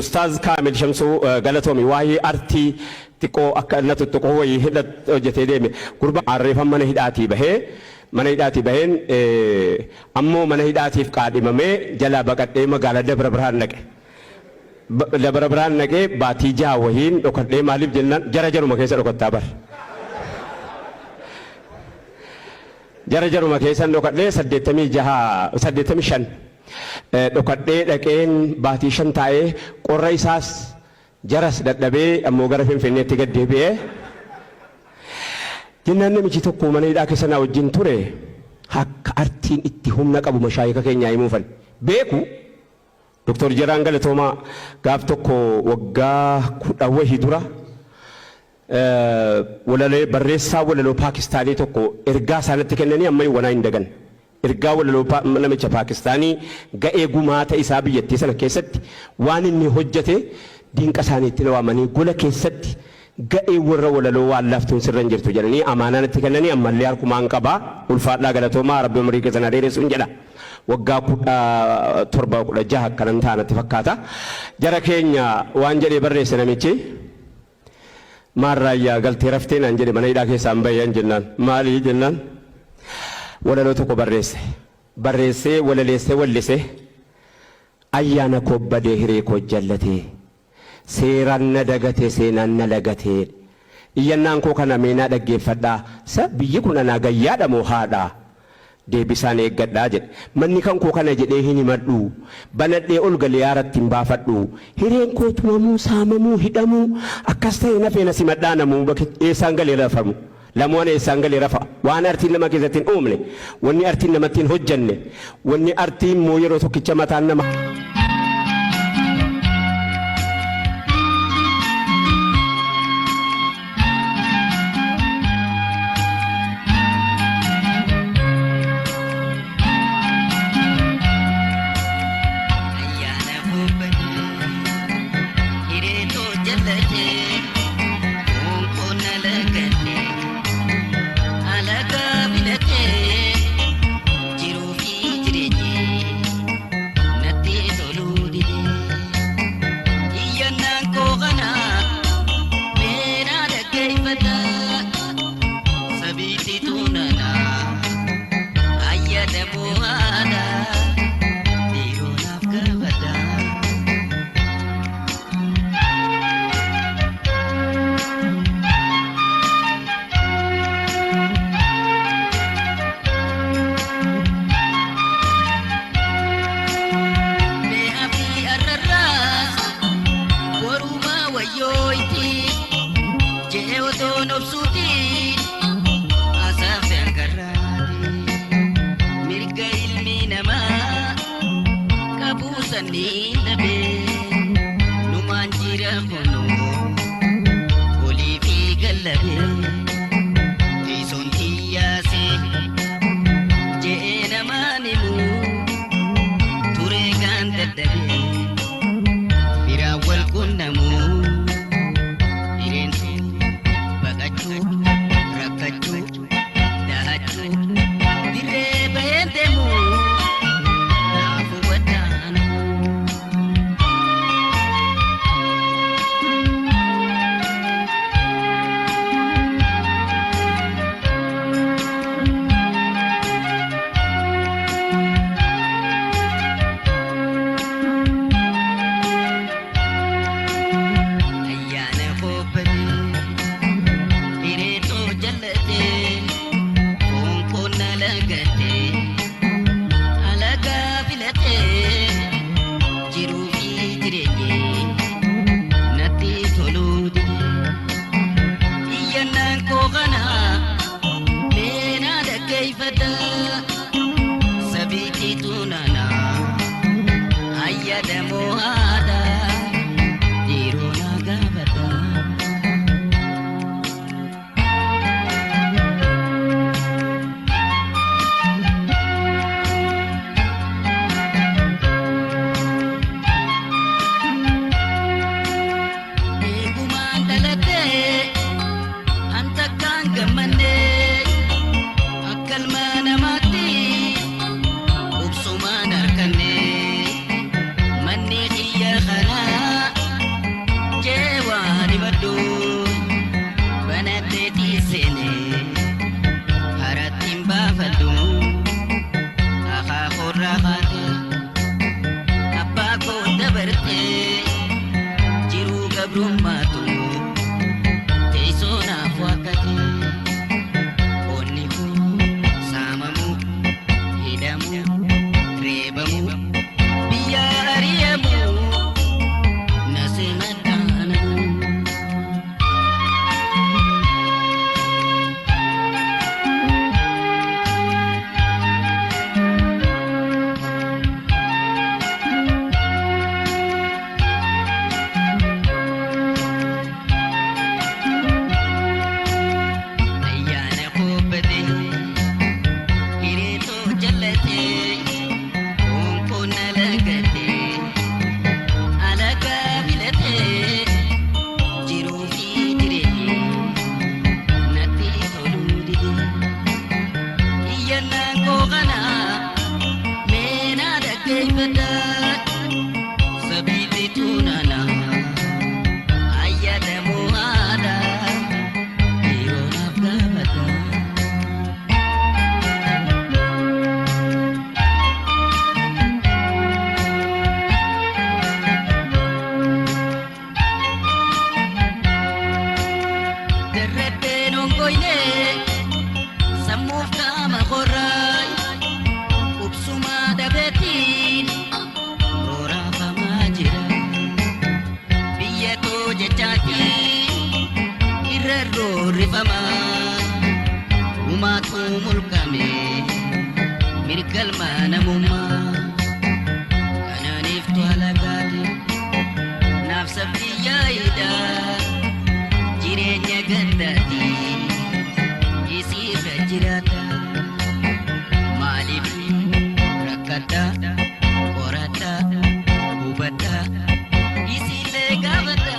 Ustaaz Kaamil Shamsuu galatoomi waa'ee artii xiqqoo akka na tuttuquu wayii hidha hojjetee deeme. Gurbaa arreefan mana hidhaatii bahee mana hidhaatii baheen ammoo mana hidhaatiif qaadhimamee jalaa baqadhee magaalaa Dabra Birhaan dhaqe. Dabra Birhaan dhaqee baatii 6 wayiin dhokadhee maaliif jennaan jara jaruma keessa dhokattaa bar. Jara jaruma keessan dhokadhee 86 85 dhokadhee dhaqeen baatii 5 taa'ee qorra isaas jaras dadhabee ammoo gara Finfinneetti gad deebi'e. Jennaan namichi tokko mana hidhaa keessa naa wajjin ture akka artiin itti humna qabu mashaayika keenyaa himuufan beeku. Doktar Jeraan galatoomaa gaaf tokko waggaa 10 wahi dura Walalee barreessaa walaloo Paakistaanii tokko ergaa isaa natti kennanii amma yowanaa hin dagan. Ergaa walaloo namicha Paakistaanii ga'ee gumaata isaa biyyattii sana keessatti waan inni hojjete diinqa isaaniitti na waamanii gola keessatti ga'ee warra walaloo waan laaftuun sirra hin jirtu jedhanii amaanaa natti kennanii ammallee harkumaan qaba. Ulfaadhaa galatoomaa Rabbi umrii keessan haa dheeressuun jedha. Waggaa 17 16 akkanan ta'a natti fakkaata. Jara keenya waan jedhee barreesse namichi. Maal Raayyaa galtee raftee naan jedhe mana hidhaa keessaan bahe an jennaan maali jennaan walaloo tokko barreesse barreessee walaleessee wallise ayyaana koo badee hiree koo jallatee seeraan na dagate seenaan na lagatee iyyannaan koo kana mee naa dhaggeeffadhaa sa biyyi kun anaa gayyaadha moo haadha Deebisaan eeggadha jedhe. Manni kan koo kana jedhee hin himadhu. Banadhee ol galee aaratti hin baafadhu. Hireen koo tumamuu, saamamuu, hidhamuu, akkas ta'ee nafee na simadhaa namuu bakki eessaan galee rafamu. Lamuu ana eessaan galee rafa. Waan artiin nama keessatti hin uumne, wanni artiin namatti hin hojjanne, wanni artii immoo yeroo tokkicha mataan nama. Ayyaana bobbadee hiree too jallatee qoonqoo na lagatee alagaa filatee jiruu fi jireenyi natti toluu didee iyyannaan koo kana meenaa dhaggeeffata sabiitti tuunana ayyaana bu'aadha dhiiroo naaf gaafadha. Mee'a fi arrarraas borumaa wayyooyti je'e otoon obsuuti asaafe agarraati mirga ilmi namaa qabuu sanii dhabee numaan jira kunoo olii fi gallabee teessoon xiyyaasee je'ee namaan himuu turee gaan dadhabee firaan wal qunnamuu hireen baqachuu rakkachuu dahachuu dirree baheen deemuu naaf hubadhaanuu. Koorraa baate abbaa koo dabartee jiruu gabrummaatu teessoo naaf waakkate qonni koo saamamu hidhamu reebamu biyya ari'amu na seemadhaanamu. Ayyaana kobbate hiriirtoo jallate konkoon alagate alagaa filate jiruu fi jireenyi natti toluu dide iyyannaan koo kana meenaa dhaggeeffadha sabiilli tuunana ayyaadamoo haadha. Yeroo naaf gaafata. Darrabbeen hongoyne sammuuf qaama qorraay qubsumaa dhabeetiin rooraafamaa jira. Biyya too jechaatiin irra roorrifama Uumaatu mulqame mirgalma namummaa kanaaniif tola gaate naaf sabni yaayida jireenya gaddaati isiirra jiraata maaliif rakkadha qoradha hubadha isiillee gaafadha.